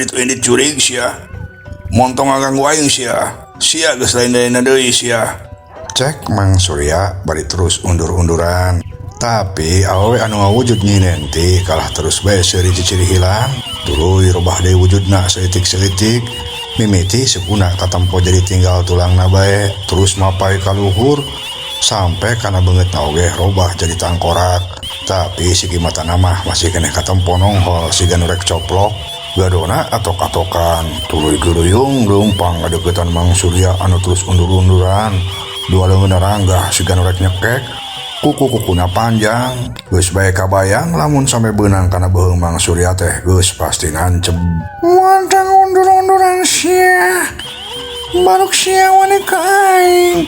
Indit-indit jurig sia. Montong ngaganggu aing sia. Sia geus lain-lainna deui sia. Cek Mang Surya bari terus undur-unduran. Tapi awewe anu ngawujud Nyi Nenti kalah terus bae seuri ciciri hilang. Tuluy robah deui wujudna saeutik-saeutik. Mimiti sukuna katempo jadi tinggal tulangna bae, terus mapai ka luhur sampai kana beungeutna oge robah jadi tangkorak. Tapi siki matana mah masih keneh katempo nonghol siga nu rek coplok. Gadona atok-atokan, tuluy geuruyung leumpang ngadeukeutan Mang Surya anu terus undur-unduran. Dua leungeunna ranggah siga nu rek nyekek, kuku-kukuna panjang. Geus bae kabayang lamun sampe beunang kana beuheung Mang Surya teh geus pasti nanceb. Montong undur-unduran sia. Baruk sia wani ka aing.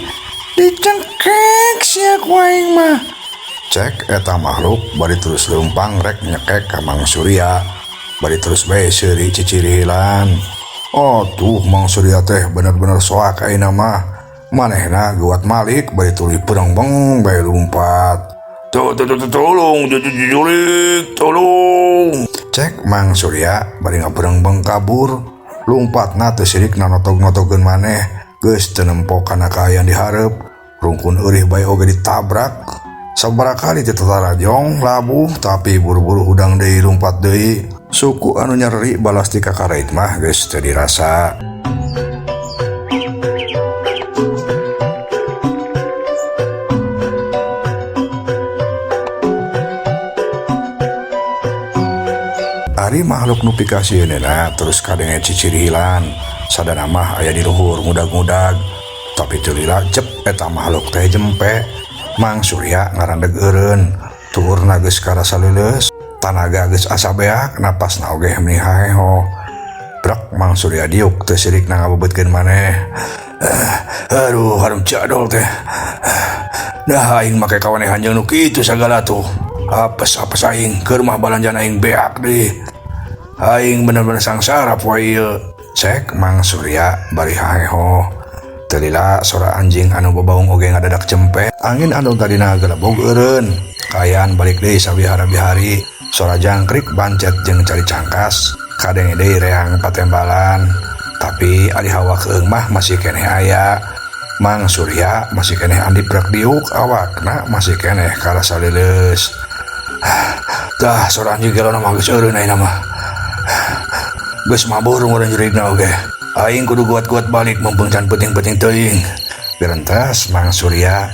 Dicengkek sia ku aing mah. Cek eta makhluk bari terus leumpang rek nyekek ka Mang Surya. Bari terus bae seuri ciciri hilang. Oh tuh Mang Surya teh bener-bener soak ayeuna mah. Manehna geuwat malik bari tuluy perengbeng bae lumpat. Tuh tuh tuh tolong jujulik tolong. Cek Mang Surya bari ngaperengbeng kabur. Lumpatna teu sirik nanotog-notogeun maneh. Geus teu nempo kana kaayaan dihareup. Rungkun eurih bae oge ditabrak. Sabaraha kali teu tatarajong labuh tapi buru-buru hudang deui lumpat deui. Suku anu nyereri balas ti kakarait mah geus teu dirasa. Ari makhluk nu pikasieunna terus kadenge ciciri hilang. Sadana mah aya di luhur ngudag-ngudag. Tapi teu lila jep eta makhluk teh jempe. Mang Surya ngarandeg eureun. Tuurna geus karasa leuleus. Tanaga geus asa beak, napasna oge meni haeho. Brek Mang Surya diuk teu sirikna ngabebeutkeun maneh. Aduh, harum jadol teh. Dah aing make kawanehan jeung nu kitu sagala tuh. Apes-apes aing keur mah balanjaan aing beak deui. Aing bener-bener sangsara poe ieu. Cek Mang Surya bari haeho. Teu lila sora anjing anu babaung oge ngadadak jempe. Angin anu tadina gelebog eureun. Kaayaan balik deui sabihara-bihari. Sora jangkrik bancet jeung cari cangkas. Kadenge deui reang patembalan. Tapi ari hawa keung mah masih keneh aya. Mang Surya masih keneh andi brek diuk awakna masih keneh karasa leuleus. Dah sora anjing gelona mah geus eureun ayeuna mah. Geus mabur ngurang jurigna oge. Aing kudu kuat-kuat balik mumpung can penting-penting teuing. Gerentas Mang Surya.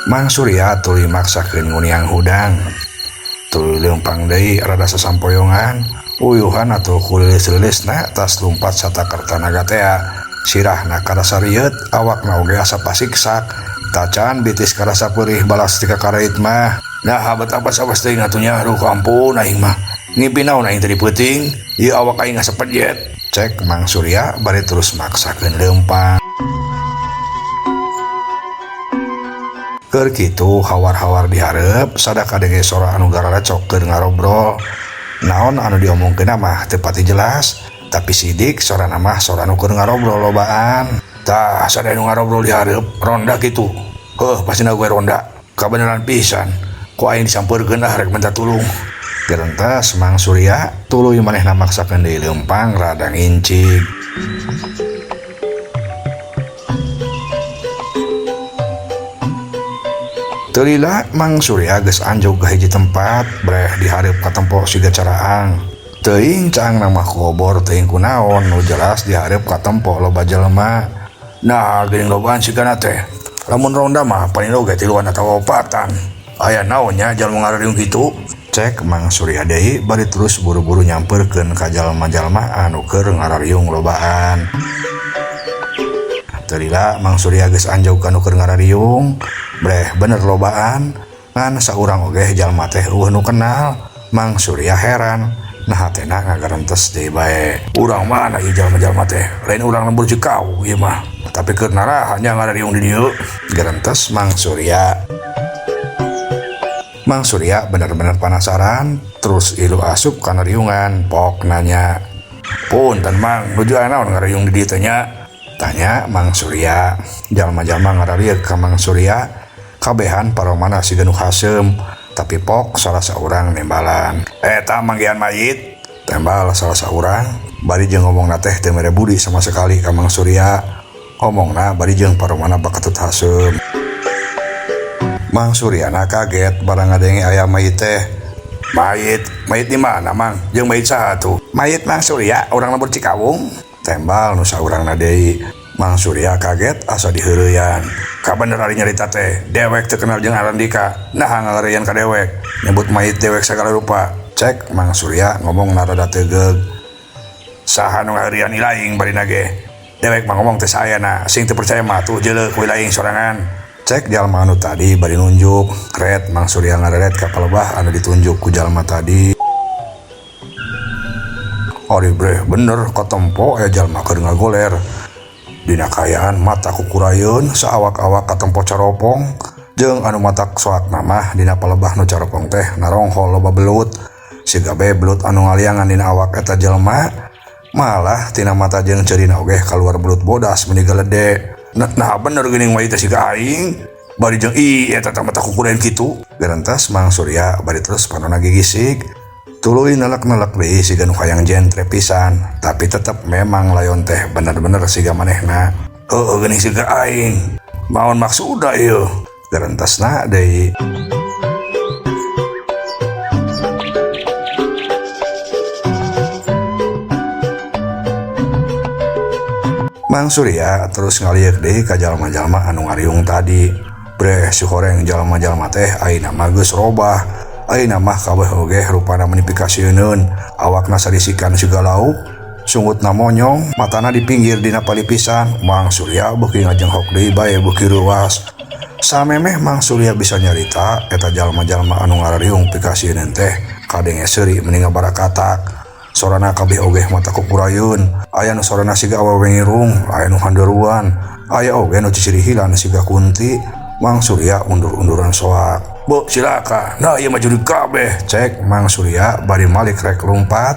Mang Surya tuluy maksakeun nguniang hudang. Tuluy leumpang deui rada sasampoyongan. Uyuhan atuh kuleuleus-leuleusna tas lumpat satakar tanaga tea. Sirahna karasa rieut, awakna oge asa pasiksak. Tacan bitis karasa peurih balas ti kakarait mah. Nah habat apas-apas teuing atuh nya, aduh ampun aing mah. Ngimpi naon aing tadi peuting, ieu awak aing asa pejet. Cek Mang Surya bari terus maksakeun leumpang. Keur kitu hawar-hawar dihareup sada kadenge sora anu gararecok keur ngarobrol. Naon anu diomongkeun mah teu pati jelas, tapi sidik sorana mah sora anu keur ngarobrol lobaan. Tah sada anu ngarobrol dihareup ronda kitu. Heuh pastina gue ronda. Kabeneran pisan. Ku aing disampeurkeun lah rek minta tulung. Gerentas Mang Surya tuluy manehna maksakeun deui leumpang rada ngincig. Teu lila Mang Surya geus anjog ka hiji tempat breh dihareup katempo siga caraang. Teuing caangna mah ku obor teuing kunaon nu jelas dihareup katempo loba jelema. Nah geuning lobaan sigana teh. Lamun ronda mah paling oge tiluan atawa opatan. Aya naon nya jalma ngarariung kitu? Cek Mang Surya deui bari terus buru-buru nyamperkeun ka jalma-jalma anu keur ngarariung lobaan. Teu lila Mang Surya geus anjog ka nu keur ngarariung. Breh bener lobaan ngan saurang oge jalma teh eueuh nu kenal. Mang Surya heran. Nah hatena ngagarentes deui bae. Urang mana ieu jalma-jalma teh? Lain urang lembur Cikau ieu mah. Tapi keur naraha nya ngarariung di dieu. Gerentes Mang Surya. Mang Surya bener-bener penasaran, terus ilu asup kana riungan, pok nanya. Punten Mang, nuju aya naon ngarariung di dieu teh nya? Tanya Mang Surya. Jalma-jalma ngararieur ka Mang Surya, kabehan paromana siga nu haseum, tapi pok salah saurang nembalan. Eta manggihan mayit, tembal salah saurang, bari jeung ngomongna teh teu mere budi sama sekali ka Mang Surya. Omongna bari jeung paromana bakatut haseum. Mang Suryana kaget barang ngadenge aya mayit teh. Mayit, mayit di mana, Mang? Jeung mayit saha tuh? Mayit Mang Surya, urang lembur Cikawung. Tembal nu saurangna deui. Mang Surya kaget asa diheureyan. Kabener ari nyarita teh, dewek teu kenal jeung Arandika. Naha ngareyan ka dewek, nyebut mayit dewek sagala rupa. Cek Mang Surya ngomong rada tegeug. Saha nu ngaheureuyan ilaing barina ge? Dewek mah ngomong teh saayana, sing teu percaya mah tuh jeleuk ku ilaing sorangan. Cek jalma anu tadi bari nunjuk. Ret Mang Surya ngareret ka palebah anu ditunjuk ku jalma tadi. Ari breh bener katempo aya jalma keur ngagoler. Dina kaayaan mata kukurayeun, saawak-awak katempo caropong, jeung anu matak soakna mah dina palebah nu caropong teh naronghol loba belut. Siga bae belut anu ngaliangan dina awak eta jelema, malah tina mata jeung ceurina oge kaluar belut bodas meni galede. Nah bener geuning mayit teh siga aing. Bari jeung ih eta teh mata kukurayeun kitu. Gerentas Mang Surya bari terus panona gigisig. Tuluy nelek-nelek deui siga nu hayang jentre pisan, tapi tetep memang layon teh bener-bener siga manehna. Heueuh geuning siga aing. Maon maksudna ieu? Gerentasna deui. Mang Surya terus ngalieuk deui ka jalma-jalma anu ngariung tadi. Breh si horeng jalma-jalma teh ayeuna mah geus robah. Ayeuna mah kabeh oge rupana meni pikasieun, awakna sarisikan siga lauk, sungutna monyong, matana di pinggir dina palipisan. Mang Surya beuki ngajenghok deui bae beuki reuas. Samemeh Mang Surya bisa nyarita eta jalma-jalma anu ngarariung pikasieun teh kadenge seuri meni ngabarakatak. Sorana kabeh oge mata kukurayeun, aya nu sorana siga awewe ngirung, aya nu handeuruan, aya oge nu cicirihilan siga kunti. Mang Surya undur-unduran soak. Bo cilaka, nah ieu mah jurig kabeh. Cek Mang Surya bari malik rek lumpat,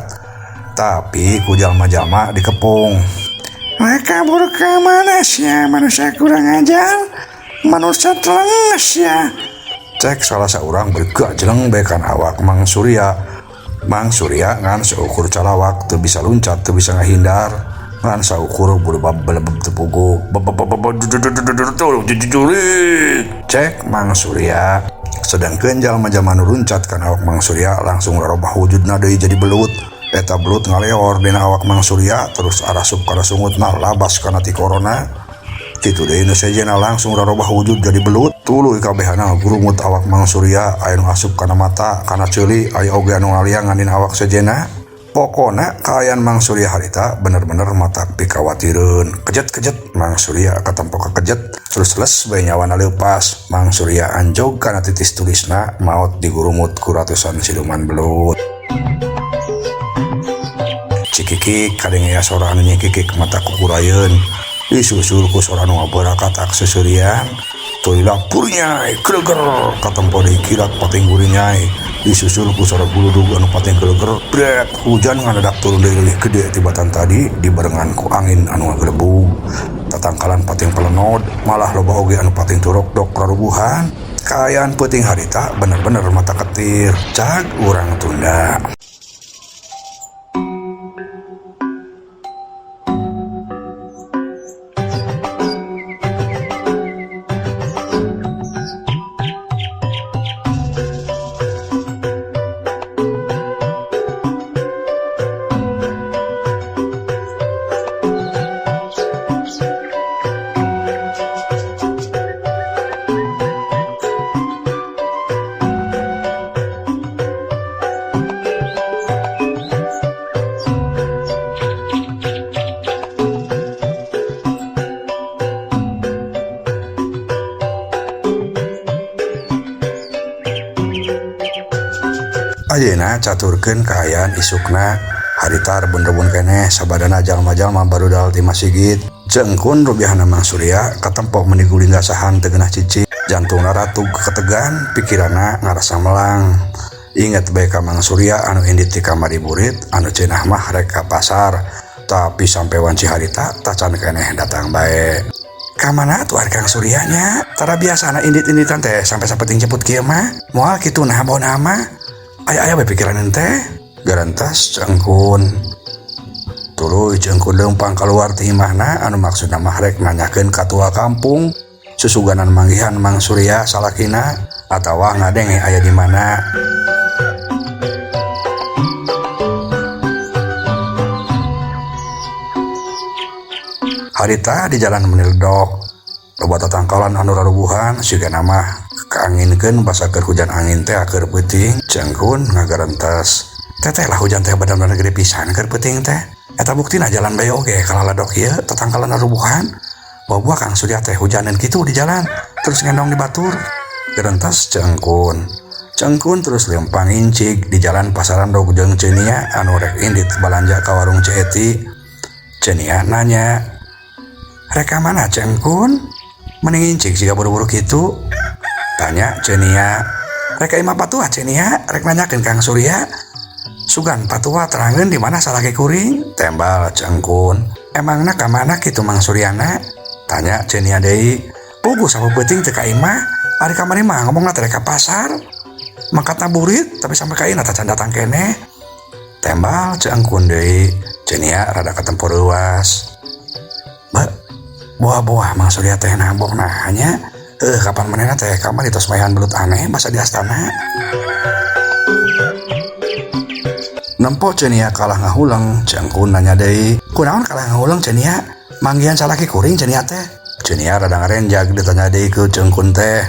tapi ku jalma-jalma dikepung. Rek kabur ka mana sia, manusia kurang ajar, manusia telenges sia. Cek salah saurang bergajleng bae kana awak Mang Surya. Mang Surya ngan seukur calawak teu bisa luncat, teu bisa ngahindar, ngan saukur bulebab belebeb teu puguh. Jujurik. Cek Mang Surya. Sedangkeun jalma-jalma nu luncat kana awak Mang Surya langsung rarobah wujudna deui jadi belut. Eta belut ngaleor dina awak Mang Surya terus arasup kana sungutna labas kana tikorona. Kitu deui nu sejenna langsung rarobah wujud jadi belut. Tuluy kabehana gurumut awak Mang Surya, aya nu asup kana mata, kana ceuli, aya oge anu ngaliangan dina awak sejenna. Pokona kaayaan Mang Surya harita bener-bener matak pikawatireun. Kejet-kejet Mang Surya katempo kakejet, terus les bae nyawana leupas. Mang Surya anjog kana titis tulisna maot digurumut ku ratusan siluman belut. Cikikik kadenge aya sora anu nyikikik mata kukurayeun. Disusul ku sora anu ngabarakatak seuseurian. Tuluy purnyai greger katempo deui kilat pating gurinyai. Disusul ku sora guludug anu pating geleger. Bret hujan ngadadak turun deui leuwih gede tibatan tadi dibarengan ku angin anu ngagelebug. Tatangkalan pating pelenod, malah loba oge anu pating turokdok rarubuhan. Kaayaan peuting harita bener-bener mata ketir. Cag urang tunda. Ayeuna caturkeun kaayaan isukna harita rebun-rebun keneh sabadana jalma-jalma barudal ti masigit. Ceungkun rubiahna Mang Surya katempo meni guling gasahan teu geunah cicing. Jantungna ratug ketegan, pikiranna ngarasa melang. Inget bae ka Mang Surya anu indit ti kamari burit, anu cenah mah rek ka pasar. Tapi sampai wanci harita tacan keneh datang bae. Ka mana tuh ari Kang Suryanya? Tara biasana indit-inditan teh sampai sapeting jemput kieu mah. Moal kitu nah bawa nama. Aya-aya we pikiran teh. Garantas Ceu Engkun. Tuluy Ceu Engkun leumpang keluar ti imahna anu maksudna mah rek nanyakeun ka tua kampung. Susuganan manggihan Mang Surya salakina atawa ngadenge aya di mana. Harita di jalan meniledok. Loba tatangkalan anu rarubuhan sigana mah kaanginkeun basa keur hujan angin teh keur peuting. Ceu Engkun ngagarentas. Teteh lah hujan teh bener-bener gede pisan keur peuting teh. Eta buktina jalan bae oge kalaladok ieu tatangkalan rarubuhan. Bawa Kang Surya teh hujanan kitu di jalan terus ngendong di batur. Gerentas Ceu Engkun. Ceu Engkun terus lempang incig di jalan pasaran dog jeung Ceu Nia anu rek indit balanja ka warung Ceu Eti. Ceu Nia nanya, "Rek ka mana Ceu Engkun? Mending incig siga buru-buru kitu?" Tanya Ceu Nia. "Rek ka imah patua Ceu Nia, rek nanyakeun Kang Surya. Sugan patua terangeun di mana salaki kuring?" Tembal Ceu Engkun. "Emangna ka mana kitu Mang Suryana?" Tanya Ceu Nia deui. "Puguh sapeuting teu ka imah, ari kamari mah ngomongna teh rek ka pasar. Mangkatna burit tapi sampai ka imah tacan datang keneh." Tembal Ceu Engkun deui. Ceu Nia rada katempo reuas. Be, buah-buah Mang Surya teh nabok nanya. Kapan manehna teh kamari tos maehan belut aneh basa di astana. Nempo Ceu Nia kalah ngahuleng, Ceu Engkun nanya deui. "Kunaon kalah ngahuleng Ceu Nia? Manggihan salaki kuring Ceu Nia teh?" Ceu Nia rada ngarenjag ditanya deui ku Ceu Engkun teh.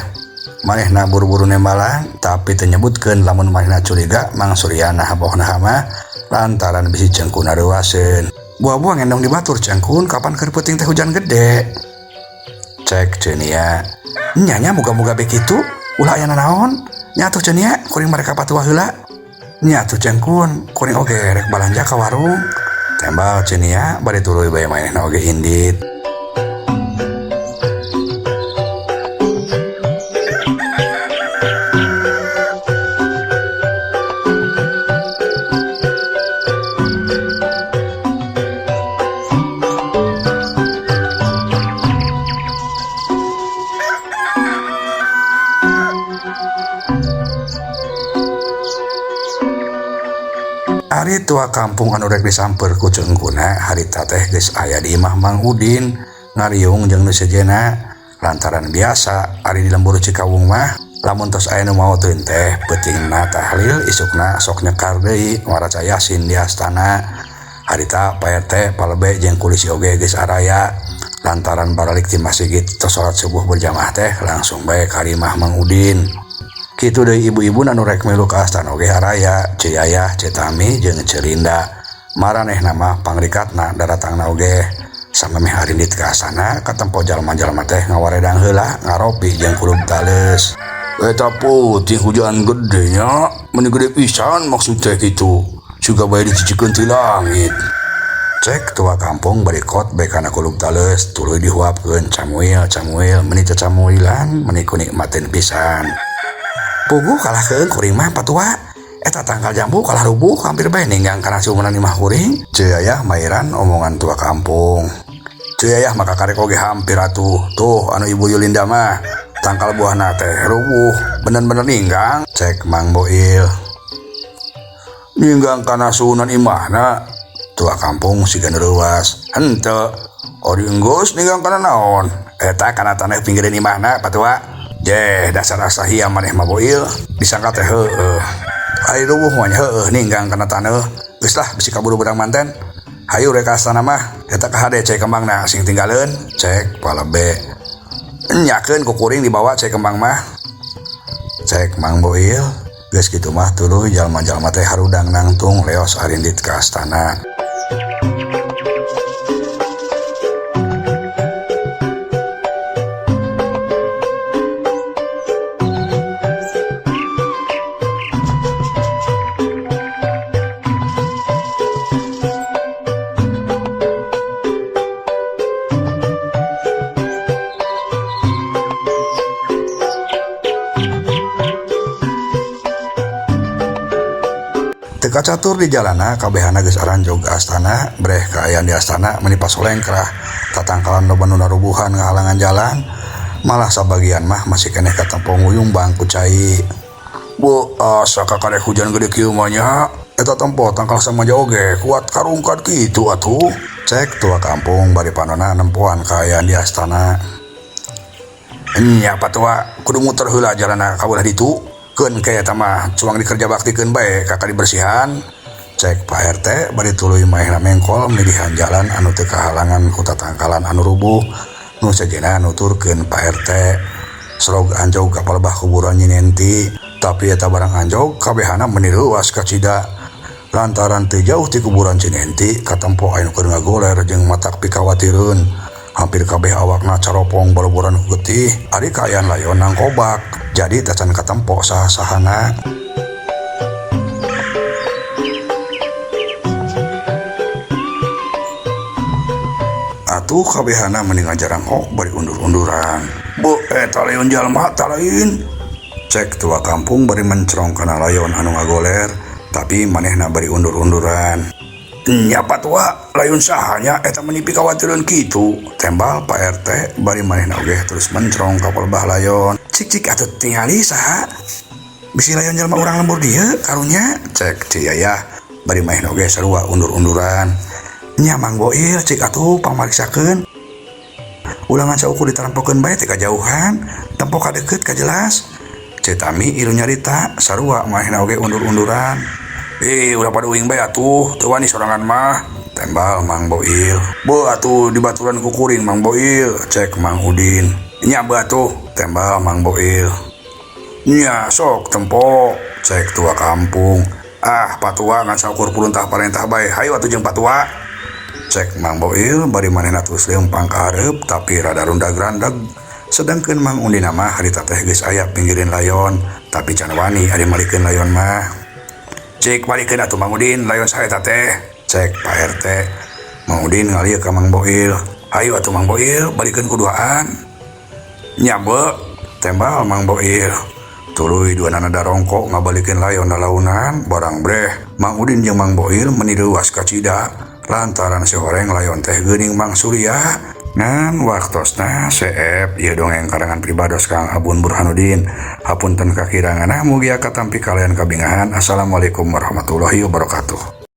Manehna buru-buru nembalan tapi teu nyebutkeun lamun manehna curiga Mang Surya nahabohna mah lantaran bisi Ceu Engkun areuwaseun. Buah-buah ngendong di batur Ceu Engkun kapan keur peuting teh hujan gede. Cek Ceu Nia. Nyanya moga-moga be kitu ulah aya nanaon. Nya atuh Ceu Nia kuring mereka patua heula. Nya atuh Ceu Engkun kuring oge rek balanja ka warung. Tembal Ceu Nia bari tuluy bae manehna oge indit. Ari tua kampung anu rek disamper ku Ceu Engkunna harita teh geus aya di imah Mang Udin ngariung jeung nu sejenna lantaran biasa ari di lembur Cikawung mah lamun tos aya nu maoteun teh peutingna tahlil isukna sok nyekar deui ngaraca yasin di astana. Harita Pak RT palebe jeung kulisi oge geus araya lantaran baralik ti masjid tos salat subuh berjamaah teh langsung bae ka imah Mang Udin. Kitu deui ibu-ibu anu rek milu ka astana oge araya, Ceu Yayah, Ceu Tami jeung Ceu Linda. Maranehna mah pangrikatna daratangna oge. Samemeh arindit ka astana katempo jalma-jalma teh ngawaredang heula ngaropi jeung kulub taleus. Eta putih hujan gede nya, meni gede pisan maksud teh kitu. Siga bae dicicikeun ti langit. Cek tua kampung berikot bae kana kulub taleus tuluy dihuapkeun camuil camuil meni cacamuilan meni ku nikmatin pisan. Puguh kalah keung kuring mah patua. Eta tangkal jambu kalah rubuh hampir bae ninggang kana sumunan imah kuring. Ceu Yayah mairan omongan tua kampung. Ceu Yayah maka karek oge hampir atuh. Tuh anu Ibu Yulinda mah tangkal buahna teh rubuh bener-bener ninggang. Cek Mang Boil. Ninggang kana suhunan imahna. Tua kampung siga reuas. Henteu. Ori enggeus ninggang kana naon? Eta kana tanah pinggireun imahna patua. Jeh dasar asahia maneh mah Boil disangka teh heueuh. Ari rubuh mah nya heueuh ninggang kana taneuh. Geus lah bisi kaburu berang manten. Hayu rek ka astana mah eta ka hade cai kembangna sing tinggaleun. Cek palebe. Nyakeun ku kuring dibawa cai kembang mah. Cek Mang Boil. Geus kitu mah tuluy jalma-jalma teh harudang nangtung leos arindit ka astana. Teu kacatur di jalanna kabehana geus aranjog ka astana, breh kaayaan di astana meuni pasolengkrah, tatangkalan loba nu narubuhan ngahalangan jalan, malah sabagian mah masih keneh katempo nguyumbang ku cai. Beuh asa kakarek hujan gede kieu mah nya, eta tempo tangkal samaja oge kuat karungkat kitu atuh, cek tua kampung bari panona nempoan kaayaan di astana. Nya patua kudu muter heula jalanna ka beulah ditu, keun ke eta mah cuang dikerja baktikeun bae ka dibersihan, cek Pak RT bari tuluy maehna mengkol milihan jalan anu teu kahalangan ku tatangkalan anu rubuh. Nu sejenna nuturkeun Pak RT serog anjog ka palebah kuburan Nyi Nenti, tapi eta barang anjog kabehana meuni reuas kacida. Lantaran teu jauh ti kuburan Ci Nenti katempo aya nu keur ngagoler jeung matak pikawatireun. Hampir kabeh awakna caropong baloboran ku getih, ari kaayaan layon nangkobak, jadi tacan katempo saha-sahana. Atuh kabehana meni ngajarangkok bari undur-unduran. Beuh eta layon jalma ta lain, cek tua kampung bari mencrong kana layon anu ngagoler, tapi manehna bari undur-unduran. Nya patua layon saha nya eta meni pikawatireun kitu, tembal Pak RT bari manehna oge terus mencrong ka palebah layon. Cik cik atuh tingali saha, bisi layon jalma urang lembur dieu karunya, cek Ci Yayah bari manehna oge sarua undur-unduran. Nya Mang Boil cik atuh pamariksakeun, ulangan saukur ditarampokeun bae teh kajauhan, tempo ka deukeut kajelas, Ceu Tami ieu nyarita sarua manehna oge undur-unduran. Ulah pada uing bae atuh, teu wani sorangan mah, tembal Mang Boil. Beuh atuh dibaturan ku kuring Mang Boil, cek Mang Udin. Nya beuh atuh, tembal Mang Boil. Nya sok tempo, cek tua kampung. Ah patua ngan saukur puruntah parentah bae, hayu atuh jeung patua, cek Mang Boil bari manehna terus leumpang ka hareup tapi rada rundag-randeg. Sedangkeun Mang Udin mah harita teh geus aya pinggirin layon, tapi can wani ari malikeun layon mah. Cik balikeun atuh Mang Udin, layon saha eta teh, cek Pak RT. Mang Udin ngalieu ka Mang Boil. Hayu atuh Mang Boil balikeun ku duaan. Nya beuh, tembal Mang Boil. Tuluy duanana darongkok ngabalikeun layon lalaunan, barang breh Mang Udin jeung Mang Boil meuni leuwas kacida lantaran si horeng layon teh geuning Mang Surya. Ngan waktosna seep ieu dongeng karangan pribados Kang Abun Burhanuddin. Hapunten kakiranganna, mugia katampi kalian kabingahan. Assalamualaikum warahmatullahi wabarakatuh.